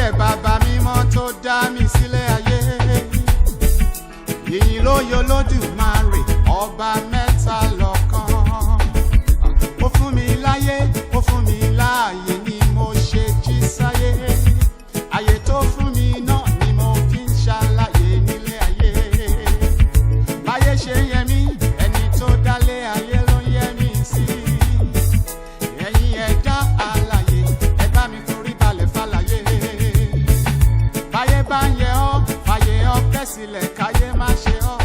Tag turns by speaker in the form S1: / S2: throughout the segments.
S1: yẹ bàbá mímọ́ tó dá mi sílẹ̀ ayé. Ìyìn ló yọ Olódùmarè, ọba mẹ́ta lọ́kan. Ó fún mi láyé, ó fún mi láàyè ni mo ṣe jí sáyé. Àyè tó fún mi náà ni mo fi ń ṣàlàyé nílé ayé. Báyé ṣe ń yẹ mí, ẹni tó dálé ayé ló ń yẹ mí sí. Ẹ̀yin ẹ̀dá alàyè, ẹ bá mi forí balẹ̀ fàlàyé. Báyé bá ń yẹ ọ́, fàyè ọpẹ́ sílẹ̀ káyé má ṣe ọ́.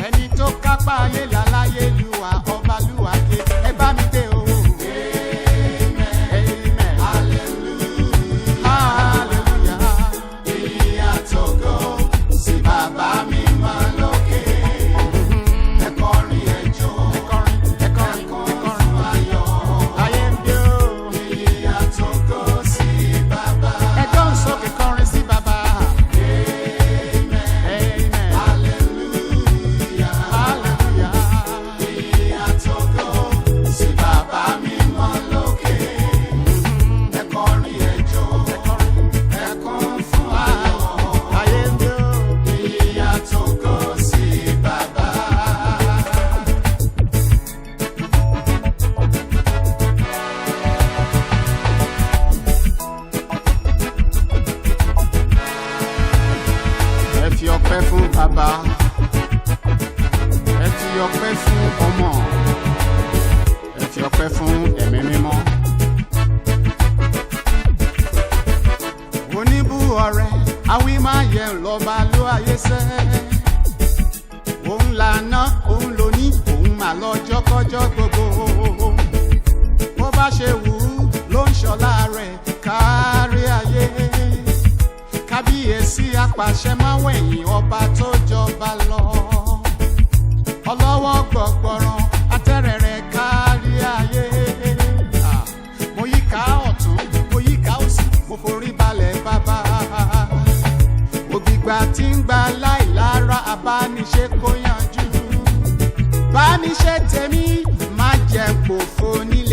S1: Ẹni tó kápá ayé làláyé lùwà, ọba lùwà dé, ẹ bá mi gbé o. Amen. Hallelujah.
S2: Ìyìn àtògo sí bàbá mi máa lókè. Ẹ kọrin, ẹ jó,
S1: Ẹ kọrin, ẹ kọrin,
S2: ẹ
S1: ẹ
S2: kún
S1: kọrin.
S2: fún ayọ̀.
S1: Ayé ń bí o.
S2: Ìyìn àtògo sí bàbá.
S1: Ẹ gbóhùn sókè, kọrin sí bàbá. Amen.
S2: Hallelujah.
S1: Hallelujah.
S2: Ìyìn àtògo sí bàbá mi máa lókè. Ẹ kọrin, ẹ jó,
S1: Ẹ kọrin,
S2: ẹ kún fún ayọ̀.
S1: Ayé ń bí o.
S2: Ìyìn àtògo sí bàbá.
S1: Ẹ fi ọpẹ́ fún bàbá, ẹ fi ọpẹ́ fún ọmọ, ẹ fi ọpẹ́ fún ẹ̀mí mímọ́. Oníbú ọrẹ awímáyẹ lọba ló ayé sẹ. Òun lànà, òun lóní, òun mà lọ́jọ́kọ́jọ́ gbogbo. Bó bá ṣe wù ú ló ń ṣọlá rẹ̀ kárí ayé. Kábíyèsí apàṣẹ máwẹ̀yìn, ọba tó jọba lọ. Ọlọ́wọ́ gbọ̀gbọ̀ràn, atẹ́rẹ̀rẹ̀ kárí ayé. Ah, mo yíká ọ̀tún, mo yíká òsì, mo forí balẹ̀ bàbá. Ògbìgbà tí ń gba láìlára abániṣe kó yanjú. Bámiṣe tèmi, má jẹ́ pòfo nílé.